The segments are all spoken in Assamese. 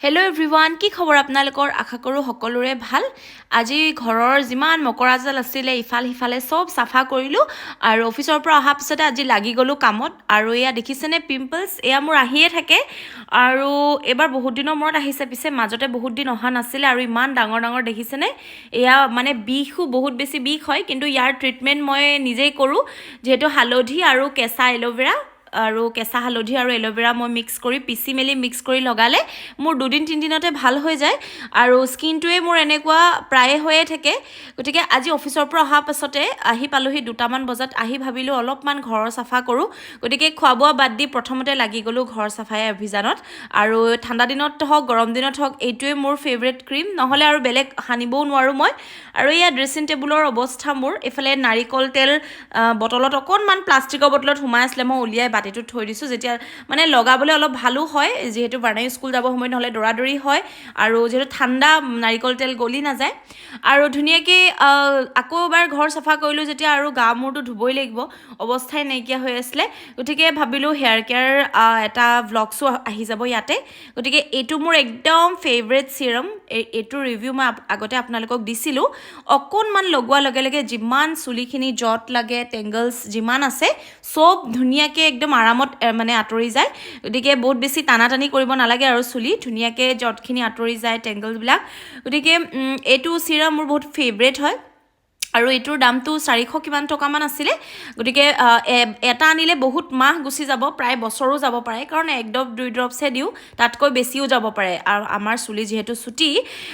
হেল্ল' এভৰিৱান, কি খবৰ আপোনালোকৰ? আশা কৰোঁ সকলোৰে ভাল। আজি ঘৰৰ যিমান মকৰা জাল আছিলে, ইফাল সিফালে চব চাফা কৰিলোঁ আৰু অফিচৰ পৰা অহাৰ পিছতে আজি লাগি গ'লোঁ কামত। আৰু এয়া দেখিছেনে পিম্পলছ? এয়া মোৰ আহিয়ে থাকে আৰু এইবাৰ বহুত দিনৰ মূৰত আহিছে। পিছে মাজতে বহুত দিন অহা নাছিলে। আৰু ইমান ডাঙৰ ডাঙৰ দেখিছেনে? এয়া মানে বিষো, বহুত বেছি বিষ হয়। কিন্তু ইয়াৰ ট্ৰিটমেণ্ট মই নিজেই কৰোঁ, যিহেতু হালধি আৰু কেঁচা এল'ভেৰা আৰু কেঁচা হালধি আৰু এল'ভেৰা মই মিক্স কৰি, পিচি মেলি মিক্স কৰি লগালে মোৰ দুদিন তিনিদিনতে ভাল হৈ যায়। আৰু স্কিনটোৱে মোৰ এনেকুৱা প্ৰায়ে হৈয়ে থাকে। গতিকে আজি অফিচৰ পৰা অহাৰ পাছতে আহি পালোহি 2টামান বজাত। আহি ভাবিলোঁ অলপমান ঘৰৰ চাফা কৰোঁ। গতিকে খোৱা বোৱা বাদ দি প্ৰথমতে লাগি গ'লোঁ ঘৰ চাফাই অভিযানত। আৰু ঠাণ্ডা দিনত হওক, গৰম দিনত হওক, এইটোৱে মোৰ ফেভৰেট ক্ৰীম। নহ'লে আৰু বেলেগ সানিবও নোৱাৰোঁ মই। আৰু এয়া ড্ৰেছিং টেবুলৰ অৱস্থা মোৰ। এইফালে নাৰিকল তেল বটলত অকণমান, প্লাষ্টিকৰ বটলত সোমাই আছিলে, মই উলিয়াই বাতিটোত থৈ দিছোঁ। যেতিয়া মানে লগাবলৈ অলপ ভালো হয়, যিহেতু বাৰ্ণাই স্কুল যাব সময়ত নহ'লে দৌৰা দৌৰি হয় আৰু যিহেতু ঠাণ্ডা নাৰিকল তেল গলি নাযায়। আৰু ধুনীয়াকৈ আকৌ এবাৰ ঘৰ চাফা কৰিলোঁ যেতিয়া আৰু গা মূৰটো ধুবই লাগিব, অৱস্থাই নাইকিয়া হৈ আছিলে। গতিকে ভাবিলোঁ হেয়াৰ কেয়াৰ এটা ভ্লগছো আহি যাব ইয়াতে। গতিকে এইটো মোৰ একদম ফেভৰেট চিৰাম। এইটোৰ ৰিভিউ মই আগতে আপোনালোকক দিছিলোঁ। অকণমান লগোৱাৰ লগে লগে যিমান চুলিখিনি জট লাগে, টেংগলছ যিমান আছে, চব ধুনীয়াকৈ একদম আৰামত মানে আঁতৰি যায়। গতিকে বহুত বেছি টানা টানি কৰিব নালাগে আৰু চুলি ধুনীয়াকৈ জটখিনি আঁতৰি যায়, টেংগলছবিলাক। গতিকে এইটো চিৰাম মোৰ বহুত ফেভৰেট হয়। আৰু এইটোৰ দামটো 400 কিমান টকামান আছিলে। গতিকে এটা আনিলে বহুত মাহ গুচি যাব, প্ৰায় বছৰো যাব পাৰে, কাৰণ এক ড্ৰপ দুই ড্ৰপছহে দিওঁ, তাতকৈ বেছিও যাব পাৰে। আৰু আমাৰ চুলি যিহেতু চুটি,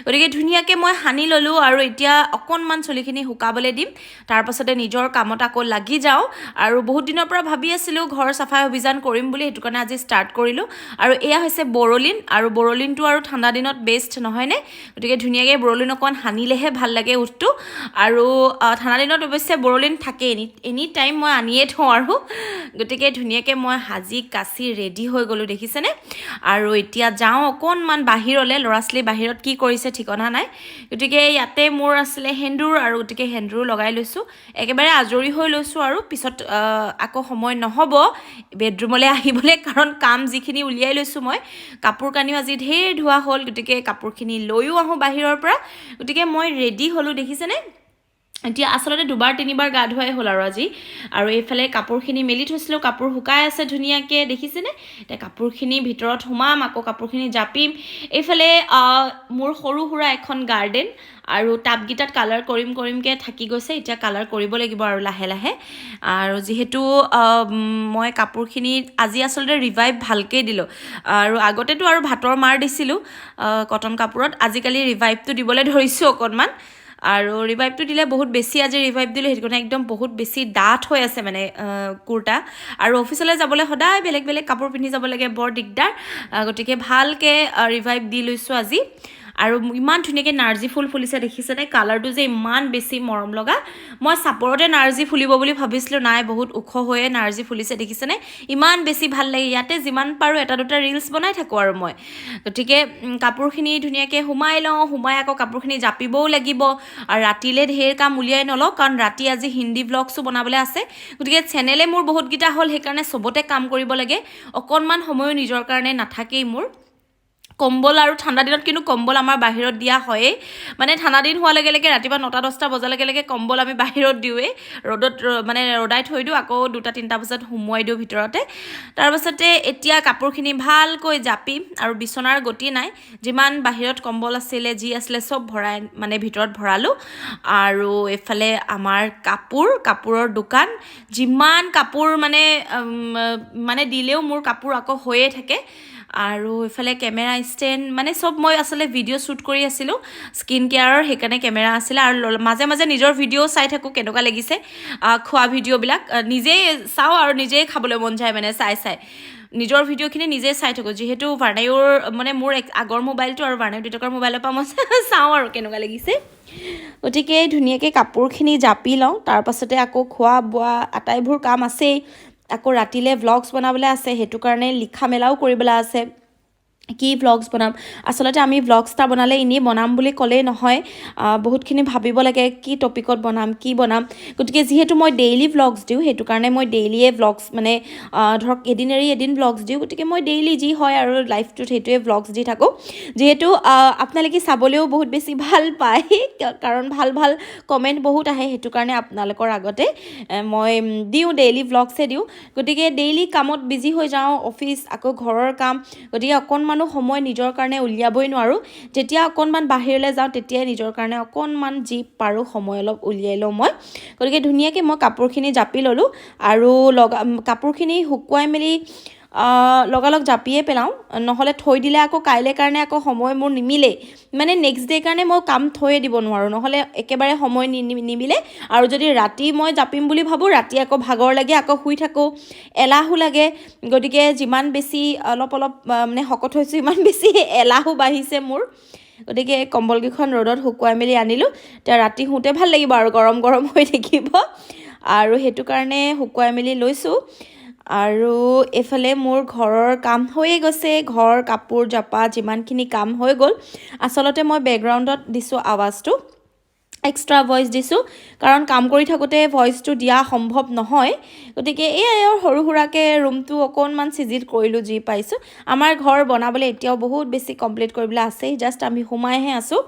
গতিকে ধুনীয়াকৈ মই সানি ল'লোঁ। আৰু এতিয়া অকণমান চুলিখিনি শুকাবলৈ দিম, তাৰপাছতে নিজৰ কামত আকৌ লাগি যাওঁ। আৰু বহুত দিনৰ পৰা ভাবি আছিলোঁ ঘৰ চাফাই অভিযান কৰিম বুলি, সেইটো কাৰণে আজি ষ্টাৰ্ট কৰিলোঁ। আৰু এয়া হৈছে বৰলিন। আৰু বৰলিনটো আৰু ঠাণ্ডা দিনত বেষ্ট নহয়নে? গতিকে ধুনীয়াকৈ বৰলিন অকণ সানিলেহে ভাল লাগে ওঁঠটো। আৰু ঠাণ্ডা দিনত অৱশ্যে বৰলিন থাকেই, এনি টাইম মই আনিয়ে থওঁ। আৰু গতিকে ধুনীয়াকৈ মই সাজি কাচি ৰেডি হৈ গ'লোঁ, দেখিছেনে? আৰু এতিয়া যাওঁ অকণমান বাহিৰলৈ। ল'ৰা ছোৱালী বাহিৰত কি কৰিছে ঠিকনা নাই। গতিকে ইয়াতে মোৰ আছিলে সেন্দুৰ আৰু গতিকে সেন্দুৰো লগাই লৈছোঁ। একেবাৰে আজৰি হৈ লৈছোঁ আৰু পিছত আকৌ সময় নহ'ব বেডৰুমলৈ আহিবলৈ, কাৰণ কাম যিখিনি উলিয়াই লৈছোঁ মই। কাপোৰ কানিও আজি ঢেৰ ধোৱা হ'ল, গতিকে কাপোৰখিনি লৈও আহোঁ বাহিৰৰ পৰা। গতিকে মই ৰেডি হ'লোঁ, দেখিছেনে? এতিয়া আচলতে দুবাৰ তিনিবাৰ গা ধোৱাই হ'ল আৰু আজি। আৰু এইফালে কাপোৰখিনি মেলি থৈছিলোঁ, কাপোৰ শুকাই আছে ধুনীয়াকৈ, দেখিছেনে? এতিয়া কাপোৰখিনি ভিতৰত সোমাম, আকৌ কাপোৰখিনি জাপিম। এইফালে মোৰ সৰু সুৰা এখন গাৰ্ডেন আৰু টাবকেইটাত কালাৰ কৰিম কৰিমকৈ থাকি গৈছে। এতিয়া কালাৰ কৰিব লাগিব আৰু লাহে লাহে। আৰু যিহেতু মই কাপোৰখিনি আজি আচলতে ৰিভাইভ ভালকৈ দিলোঁ। আৰু আগতেতো আৰু ভাতৰ মাৰ দিছিলোঁ কটন কাপোৰত, আজিকালি ৰিভাইভটো দিবলৈ ধৰিছোঁ অকণমান। আৰু ৰিভাইভটো দিলে বহুত বেছি, আজি ৰিভাইভ দিলোঁ, সেইটো কাৰণে একদম বহুত বেছি ডাঠ হৈ আছে মানে কুৰ্তা। আৰু অফিচলৈ যাবলৈ সদায় বেলেগ বেলেগ কাপোৰ পিন্ধি যাব লাগে, বৰ দিগদাৰ। গতিকে ভালকৈ ৰিভাইভ দি লৈছোঁ আজি। আৰু ইমান ধুনীয়াকৈ নাৰ্জী ফুল ফুলিছে, দেখিছেনে? কালাৰটো যে ইমান বেছি মৰম লগা। মই চাপৰতে নাৰ্জী ফুলিব বুলি ভাবিছিলোঁ, নাই, বহুত ওখ হৈয়ে নাৰ্জী ফুলিছে, দেখিছেনে? ইমান বেছি ভাল লাগে। ইয়াতে যিমান পাৰোঁ এটা দুটা ৰিলচ বনাই থাকোঁ আৰু মই। গতিকে কাপোৰখিনি ধুনীয়াকৈ সোমাই লওঁ, সোমাই আকৌ কাপোৰখিনি জাপিবও লাগিব। আৰু ৰাতিলৈ ঢেৰ কাম উলিয়াই নলওঁ, কাৰণ ৰাতি আজি হিন্দী ভ্লগছো বনাবলৈ আছে। গতিকে চেনেলে মোৰ বহুতকেইটা হ'ল, সেইকাৰণে চবতে কাম কৰিব লাগে, অকণমান সময়ো নিজৰ কাৰণে নাথাকেই মোৰ। কম্বল আৰু ঠাণ্ডা দিনত কিন্তু কম্বল আমাৰ বাহিৰত দিয়া হয়েই। মানে ঠাণ্ডা দিন হোৱাৰ লগে লগে ৰাতিপুৱা 9টা 10টা বজাৰ লগে লগে কম্বল আমি বাহিৰত দিওঁৱেই, ৰ'দত মানে ৰ'দাই থৈ দিওঁ, আকৌ 2টা 3টা বজাত সুমুৱাই দিওঁ ভিতৰতে। তাৰপাছতে এতিয়া কাপোৰখিনি ভালকৈ জাপিম। আৰু বিচনাৰ গতি নাই, যিমান বাহিৰত কম্বল আছিলে, যি আছিলে, চব ভৰাই মানে ভিতৰত ভৰালোঁ। আৰু এইফালে আমাৰ কাপোৰৰ দোকান, যিমান কাপোৰ মানে দিলেও মোৰ কাপোৰ আকৌ হৈয়ে থাকে। আৰু এইফালে কেমেৰা ষ্টেণ্ড, মানে চব মই আচলতে ভিডিঅ' শ্বুট কৰি আছিলোঁ স্কিন কেয়াৰৰ, সেইকাৰণে কেমেৰা আছিলে। আৰু মাজে মাজে নিজৰ ভিডিঅ' চাই থাকোঁ, কেনেকুৱা লাগিছে। খোৱা ভিডিঅ'বিলাক নিজেই চাওঁ আৰু নিজেই খাবলৈ মন যায়, মানে চাই চাই নিজৰ ভিডিঅ'খিনি নিজেই চাই থাকোঁ। যিহেতু ভাৰ্ণায়ুৰ মানে মোৰ আগৰ মোবাইলটো আৰু ভাৰ্ণায়ু দেউতাকৰ মোবাইলৰ পৰা মই চাওঁ আৰু কেনেকুৱা লাগিছে। গতিকে ধুনীয়াকৈ কাপোৰখিনি জাপি লওঁ, তাৰপাছতে আকৌ খোৱা বোৱা আটাইবোৰ কাম আছেই, আকৌ ৰাতিলৈ ভ্লগছ বনাবলৈ আছে, সেইটো কাৰণে লিখা মেলাও কৰিবলৈ আছে। কি ভ্লগছ বনাম। আচলতে আমি ভ্লগছ এটা বনালে এনেই বনাম বুলি ক'লেই নহয়, বহুতখিনি ভাবিব লাগে কি টপিকত বনাম, কি বনাম। গতিকে যিহেতু মই ডেইলি ভ্লগছ দিওঁ, সেইটো কাৰণে মই ডেইলিয়ে ভ্লগছ মানে ধৰক এদিন এৰি এদিন ভ্লগছ দিওঁ। গতিকে মই ডেইলি যি হয় আৰু লাইফটোত সেইটোৱে ভ্লগছ দি থাকোঁ, যিহেতু আপোনালোকে চাবলৈও বহুত বেছি ভাল পায়, কাৰণ ভাল ভাল কমেণ্ট বহুত আহে। সেইটো কাৰণে আপোনালোকৰ আগতে মই দিওঁ, ডেইলি ভ্লগছে দিওঁ। গতিকে ডেইলি কামত বিজি হৈ যাওঁ, অফিচ আকৌ ঘৰৰ কাম, গতিকে অকণমানো সময় নিজৰ কাৰণে উলিয়াবই নোৱাৰোঁ। যেতিয়া অকণমান বাহিৰলৈ যাওঁ তেতিয়াই নিজৰ কাৰণে অকণমান যি পাৰোঁ সময় অলপ উলিয়াই লওঁ মই। গতিকে ধুনীয়াকৈ মই কাপোৰখিনি জাপি ল'লোঁ আৰু লগা কাপোৰখিনি শুকুৱাই মেলি লগালগ জাপিয়ে পেলাওঁ, নহ'লে থৈ দিলে আকৌ কাইলৈ কাৰণে আকৌ সময় মোৰ নিমিলেই। মানে নেক্সট ডে' কাৰণে মই কাম থৈয়ে দিব নোৱাৰোঁ, নহ'লে একেবাৰে সময় নিমিলে। আৰু যদি ৰাতি মই জাপিম বুলি ভাবোঁ, ৰাতি আকৌ ভাগৰ লাগে, আকৌ শুই থাকোঁ, এলাহো লাগে। গতিকে যিমান বেছি অলপ অলপ মানে শকত হৈছোঁ, ইমান বেছি এলাহো বাঢ়িছে মোৰ। গতিকে কম্বলকেইখন ৰ'দত শুকুৱাই মেলি আনিলোঁ, এতিয়া ৰাতি শুওঁতে ভাল লাগিব আৰু গৰম গৰম হৈ থাকিব, আৰু সেইটো কাৰণে শুকুৱাই মেলি লৈছোঁ। আৰু এইফালে মোৰ ঘৰৰ কাম হৈয়ে গৈছে, ঘৰ কাপোৰ জপা যিমানখিনি কাম হৈ গ'ল। আচলতে মই বেকগ্ৰাউণ্ডত দিছোঁ আৱাজটো, এক্সট্ৰা ভইচ দিছোঁ, কাৰণ কাম কৰি থাকোঁতে ভইচটো দিয়া সম্ভৱ নহয়। গতিকে এয়াই আৰু সৰু সুৰাকৈ ৰুমটো অকণমান চিজিল কৰিলোঁ যি পাইছোঁ। আমাৰ ঘৰ বনাবলৈ এতিয়াও বহুত বেছি কমপ্লিট কৰিবলৈ আছেই, জাষ্ট আমি সোমাইহে আছোঁ।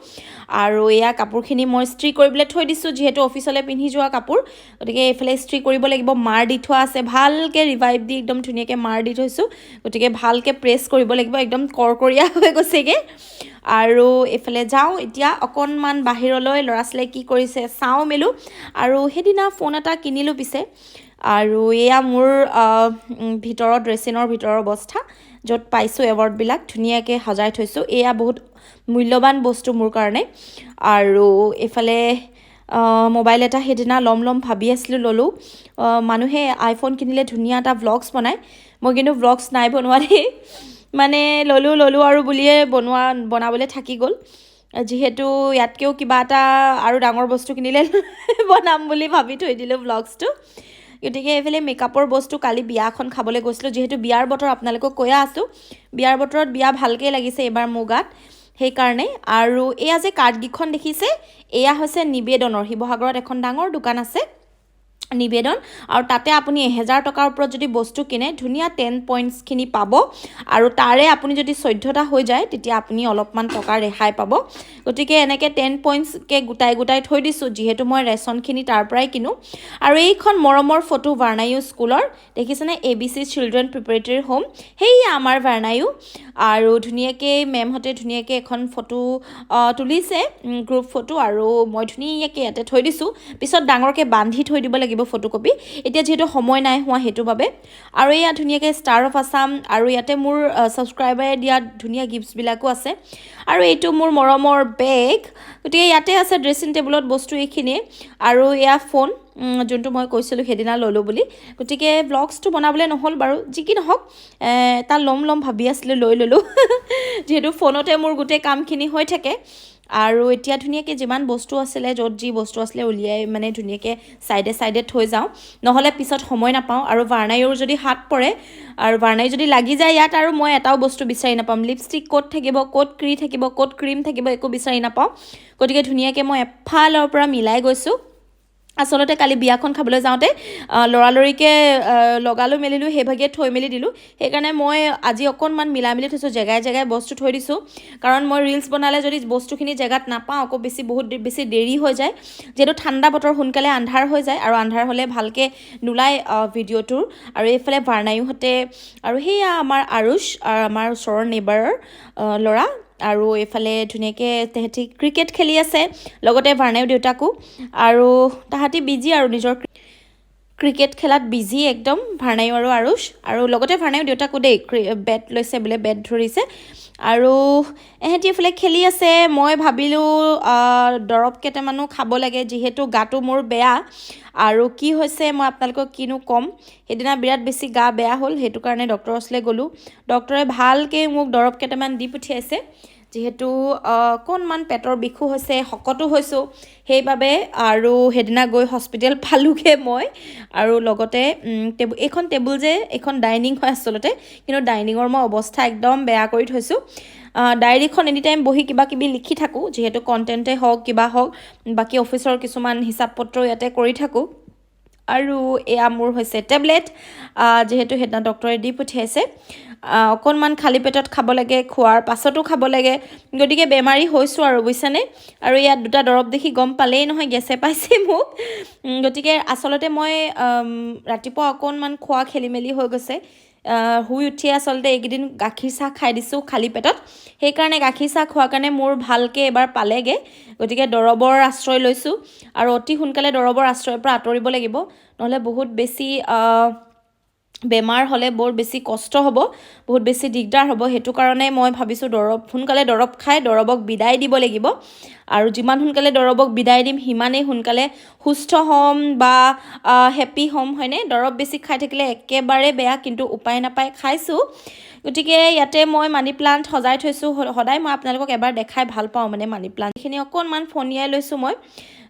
আৰু এয়া কাপোৰখিনি মই ইস্ত্ৰি কৰিবলৈ থৈ দিছোঁ, যিহেতু অফিচলৈ পিন্ধি যোৱা কাপোৰ, গতিকে এইফালে ইস্ত্ৰি কৰিব লাগিব। মাৰ দি থোৱা আছে, ভালকৈ ৰিভাইভ দি একদম ধুনীয়াকৈ মাৰ দি থৈছোঁ, গতিকে ভালকৈ প্ৰেছ কৰিব লাগিব, একদম কৰকৰীয়া হৈ গৈছেগৈ। আৰু এইফালে যাওঁ এতিয়া অকণমান বাহিৰলৈ, ল'ৰা ছোৱালীয়ে কি কৰিছে চাওঁ মেলোঁ। আৰু সেইদিনা ফোন এটা কিনিলোঁ পিছে। আৰু এয়া মোৰ ভিতৰৰ ড্ৰেছিঙৰ ভিতৰৰ অৱস্থা, য'ত পাইছোঁ এৱাৰ্ডবিলাক ধুনীয়াকৈ সজাই থৈছোঁ। এয়া বহুত মূল্যৱান বস্তু মোৰ কাৰণে। আৰু এইফালে মোবাইল এটা সেইদিনা ল'ম ল'ম ভাবি আছিলোঁ, ল'লোঁ। মানুহে আইফোন কিনিলে ধুনীয়া এটা ভ্লগছ বনায়, মই কিন্তু ভ্লগছ নাই বনোৱা দেই, মানে ল'লোঁ ল'লোঁ আৰু বুলিয়ে বনাবলৈ থাকি গ'ল। যিহেতু ইয়াতকৈও কিবা এটা আৰু ডাঙৰ বস্তু কিনিলে বনাম বুলি ভাবি থৈ দিলোঁ ভ্লগছটো। গতিকে এইফালে মেকআপৰ বস্তু, কালি বিয়াখন খাবলৈ গৈছিলোঁ, যিহেতু বিয়াৰ বতৰ আপোনালোকক কৈয়ে আছোঁ, বিয়াৰ বতৰত বিয়া ভালকৈ লাগিছে এইবাৰ মোৰ গাত, সেইকাৰণে। আৰু এয়া যে কাৰ্ডকেইখন দেখিছে, এয়া হৈছে নিবেদনৰ, শিৱসাগৰত এখন ডাঙৰ দোকান আছে নিবেদন, আৰু তাতে আপুনি 1000 টকাৰ ওপৰত যদি বস্তু কিনে ধুনীয়া 10 পইণ্টছখিনি পাব, আৰু তাৰে আপুনি যদি 14টা হৈ যায় তেতিয়া আপুনি অলপমান টকা ৰেহাই পাব। গতিকে এনেকৈ 10 পইণ্টছকৈ গোটাই গোটাই থৈ দিছোঁ, যিহেতু মই ৰেচনখিনি তাৰ পৰাই কিনো। আৰু এইখন মৰমৰ ফটো ভাৰ্ণায়ু স্কুলৰ, দেখিছেনে, ABC children preparatory home, সেয়া আমাৰ ভাৰ্ণায়ু। আৰু ধুনীয়াকৈ মেমহঁতে ধুনীয়াকৈ এখন ফটো তুলিছে, গ্ৰুপ ফটো, আৰু মই ধুনীয়াকৈ ইয়াতে থৈ দিছোঁ। পিছত ডাঙৰকৈ বান্ধি থৈ দিব লাগিব ফটোকপি, এতিয়া যিহেতু সময় নাই হোৱা সেইটো বাবে। আৰু এয়া ধুনীয়াকৈ ষ্টাৰ অফ আছাম, আৰু ইয়াতে মোৰ ছাবস্ক্ৰাইবাৰে দিয়া ধুনীয়া গিফ্টছবিলাকো আছে। আৰু এইটো মোৰ মৰমৰ বেগ, গতিকে ইয়াতে আছে ড্ৰেছিং টেবুলত বস্তু এইখিনিয়ে। আৰু এয়া ফোন, যোনটো মই কৈছিলোঁ সেইদিনা ল'লোঁ বুলি। গতিকে ভ্লগছটো বনাবলৈ নহ'ল বাৰু, যি কি নহওক এটা ল'ম ল'ম ভাবি আছিলোঁ, লৈ ল'লোঁ, যিহেতু ফোনতে মোৰ গোটেই কামখিনি হৈ থাকে। আৰু এতিয়া ধুনীয়াকৈ যিমান বস্তু আছিলে, য'ত যি বস্তু আছিলে উলিয়াই মানে ধুনীয়াকৈ ছাইডে ছাইডে থৈ যাওঁ, নহ'লে পিছত সময় নাপাওঁ। আৰু ভাৰ্ণায়ুৰ যদি হাত পৰে আৰু ভাৰ্ণায়ু যদি লাগি যায় ইয়াত, আৰু মই এটাও বস্তু বিচাৰি নাপাম। লিপষ্টিক ক'ত থাকিব, ক'ত ক্ৰী থাকিব, ক'ত ক্ৰীম থাকিব, একো বিচাৰি নাপাওঁ। গতিকে ধুনীয়াকৈ মই এফালৰ পৰা মিলাই গৈছোঁ। আচলতে কালি বিয়াখন খাবলৈ যাওঁতে লৰালৰিকৈ লগালোঁ মেলিলোঁ, সেইভাগেই থৈ মেলি দিলোঁ, সেইকাৰণে মই আজি অকণমান মিলাই মেলি থৈছোঁ, জেগাই জেগাই বস্তু থৈ দিছোঁ। কাৰণ মই ৰিলচ বনালে যদি বস্তুখিনি জেগাত নাপাওঁ আকৌ বেছি বহুত বেছি দেৰি হৈ যায়, যিহেতু ঠাণ্ডা বতৰ সোনকালে আন্ধাৰ হৈ যায়, আৰু আন্ধাৰ হ'লে ভালকৈ নোলায় ভিডিঅ'টোৰ। আৰু এইফালে ভাৰ্ণায়ুহঁতে, আৰু সেয়া আমাৰ আৰুষ, আমাৰ ওচৰৰ নেইবাৰৰ ল'ৰা, আৰু এইফালে ধুনীয়াকৈ তেহেঁতি ক্ৰিকেট খেলি আছে, লগতে ভাৰ্ণায়ু দেউতাকো। আৰু তাহাঁতি বিজি আৰু নিজৰ ক্ৰিকেট খেলাত বিজি একদম, ভাৰ্ণায়ু আৰু আৰুষ, আৰু লগতে ভাৰ্ণায়ু দেউতাকো দেই, বেট লৈছে বোলে, বেট ধৰিছে। আৰু এহেঁতি এইফালে খেলি আছে। মই ভাবিলোঁ দৰৱ কেইটামানো খাব লাগে, যিহেতু গাটো মোৰ বেয়া। আৰু কি হৈছে মই আপোনালোকক কিনো ক'ম, সেইদিনা বিৰাট বেছি গা বেয়া হ'ল, সেইটো কাৰণে ডক্টৰৰ ওচৰলৈ গ'লোঁ। ডক্টৰে ভালকৈ মোক দৰৱ কেইটামান দি পঠিয়াইছে, যিহেতু অকণমান পেটৰ বিষো হৈছে, শকতো হৈছোঁ সেইবাবে। আৰু সেইদিনা গৈ হস্পিটেল পালোগৈ মই। আৰু লগতে এইখন টেবুল যে, এইখন ডাইনিং হয় আচলতে, কিন্তু ডাইনিঙৰ মই অৱস্থা একদম বেয়া কৰি থৈছোঁ। ডায়েৰীখন এনি টাইম বহি কিবা কিবি লিখি থাকোঁ, যিহেতু কণ্টেণ্টেই হওক, কিবা হওক, বাকী অফিচৰ কিছুমান হিচাপ পত্ৰ ইয়াতে কৰি থাকোঁ। আৰু এয়া মোৰ হৈছে টেবলেট, যিহেতু সেইদিনা ডক্টৰে দি পঠিয়াইছে। অকণমান খালী পেটত খাব লাগে, খোৱাৰ পাছতো খাব লাগে। গতিকে বেমাৰী হৈছোঁ আৰু, বুজিছেনে? আৰু ইয়াত দুটা দৰৱ দেখি গম পালেই নহয়, গেছে পাইছে মোক। গতিকে আচলতে মই ৰাতিপুৱা অকণমান খোৱা খেলি মেলি হৈ গৈছে। শুই উঠিয়ে আচলতে এইকেইদিন গাখীৰ চাহ খাই দিছোঁ খালী পেটত। সেইকাৰণে গাখীৰ চাহ খোৱাৰ কাৰণে মোৰ ভালকৈ এবাৰ পালেগৈ। গতিকে দৰৱৰ আশ্ৰয় লৈছোঁ আৰু অতি সোনকালে দৰৱৰ আশ্ৰয়ৰ পৰা আঁতৰিব লাগিব, নহ'লে বহুত বেছি বেমাৰ হ'লে বৰ বেছি কষ্ট হ'ব, বহুত বেছি দিগদাৰ হ'ব। সেইটো কাৰণে মই ভাবিছোঁ সোনকালে দৰৱ খাই দৰৱক বিদায় দিব লাগিব। আৰু যিমান সোনকালে দৰৱক বিদায় দিম, সিমানেই সোনকালে সুস্থ হ'ম বা হেপ্পী হ'ম, হয়নে? দৰৱ বেছি খাই থাকিলে একেবাৰে বেয়া, কিন্তু উপায় নাপায় খাইছোঁ। গতিকে ইয়াতে মই মানি প্লাণ্ট সজাই থৈছোঁ। সদায় মই আপোনালোকক এবাৰ দেখাই ভাল পাওঁ, মানে মানি প্লাণ্টখিনি অকণমান ফণিয়াই লৈছোঁ মই,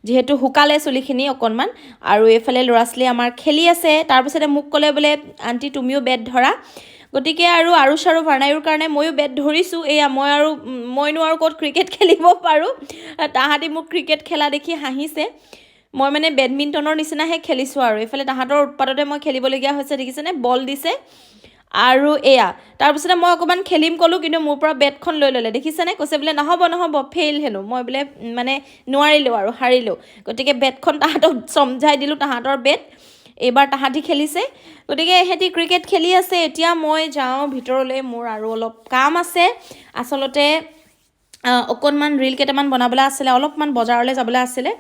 যিহেতু শুকালে চুলিখিনি অকণমান। আৰু এইফালে ল'ৰা ছোৱালী আমাৰ খেলি আছে। তাৰপিছতে মোক ক'লে বোলে, "আণ্টি, তুমিও বেট ধৰা।" গতিকে আৰু আৰুষ আৰু ভাৰ্ণায়ুৰ কাৰণে ময়ো বেট ধৰিছোঁ। এয়া মই আৰু মইনো আৰু ক'ত ক্ৰিকেট খেলিব পাৰোঁ? তাহাঁতি মোক ক্ৰিকেট খেলা দেখি হাঁহিছে। মই মানে বেডমিণ্টনৰ নিচিনাহে খেলিছোঁ আৰু এইফালে তাহাঁতৰ উৎপাততে মই খেলিবলগীয়া হৈছে। দেখিছেনে, বল দিছে। আৰু এয়া তাৰপিছতে মই অকণমান খেলিম ক'লোঁ, কিন্তু মোৰ পৰা বেটখন লৈ ল'লে, দেখিছেনে? কৈছে বোলে, "নহ'ব, নহ'ব, ফেইল হেনো।" মই বোলে মানে নোৱাৰিলোঁ আৰু হাৰিলোঁ। গতিকে বেটখন তাহাঁতক চমজাই দিলোঁ। তাহাঁতৰ বেট এইবাৰ তাহাঁতি খেলিছে। গতিকে সিহঁতি ক্ৰিকেট খেলি আছে। এতিয়া মই যাওঁ ভিতৰলৈ, মোৰ আৰু অলপ কাম আছে। আচলতে অকণমান ৰিল কেইটামান বনাবলৈ আছিলে, অলপমান বজাৰলৈ যাবলৈ আছিলে।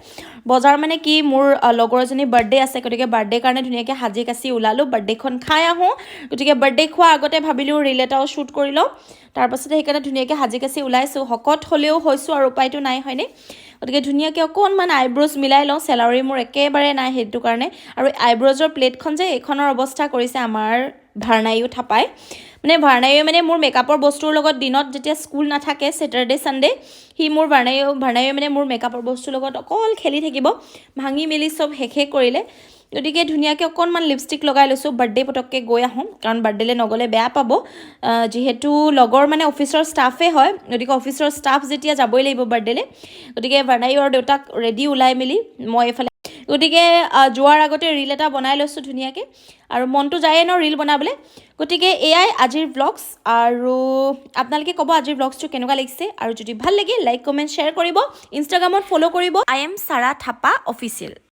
বজাৰ মানে কি, মোৰ লগৰ এজনীৰ বাৰ্থডে আছে। গতিকে বাৰ্থডে কাৰণে ধুনীয়াকৈ সাজি কাচি ওলালোঁ, বাৰ্থডেখন খাই আহোঁ। গতিকে বাৰ্থডে খোৱাৰ আগতে ভাবিলোঁ ৰিল এটাও শ্বুট কৰি লওঁ। তাৰপাছতে সেইকাৰণে ধুনীয়াকৈ সাজি কাচি ওলাইছোঁ। শকত হ'লেও হৈছোঁ আৰু, উপায়টো নাই, হয়নে? গতিকে ধুনীয়াকৈ অকণমান আইব্ৰ'জ মিলাই লওঁ। চেলাউৰি মোৰ একেবাৰে নাই, সেইটো কাৰণে। আৰু আইব্ৰ'জৰ প্লেটখন যে, এইখনৰ অৱস্থা কৰিছে আমাৰ ভাৰ্ণায়ু থাপাই। মানে ভাৰ্ণায়ুৱে মানে মোৰ মেকআপৰ বস্তুৰ লগত, দিনত যেতিয়া স্কুল নাথাকে, ছেটাৰডে ছানডে, সি মোৰ ভাৰ্ণায়ুৱে মানে মোৰ মেকআপৰ বস্তুৰ লগত অকল খেলি থাকিব, ভাঙি মেলি চব শেষে কৰিলে। গতিকে ধুনীয়াকৈ অকণমান লিপষ্টিক লগাই লৈছোঁ। বাৰ্থডে পটককৈ গৈ আহোঁ, কাৰণ বাৰ্থডেলৈ নগ'লে বেয়া পাব। যিহেতু লগৰ মানে অফিচৰ ষ্টাফে হয়, গতিকে অফিচৰ ষ্টাফ যেতিয়া যাবই লাগিব বাৰ্থডেলৈ। গতিকে ভাৰ্ণায়ু আৰু দেউতাক ৰেডি ওলাই মেলি মই এইফালে। গতিকে যোৱাৰ আগতে ৰিল এটা বনাই লৈছোঁ ধুনীয়াকৈ। আৰু মনটো যায়ে ন ৰিল বনাবলৈ। গতিকে এয়াই আজিৰ ভ্লগছ। আৰু আপোনালোকে ক'ব আজিৰ ভ্লগছটো কেনেকুৱা লাগিছে। আৰু যদি ভাল লাগে, লাইক, কমেণ্ট, শ্বেয়াৰ কৰিব। ইনষ্টাগ্ৰামত ফ'ল' কৰিব, I am Sara Thapa Official.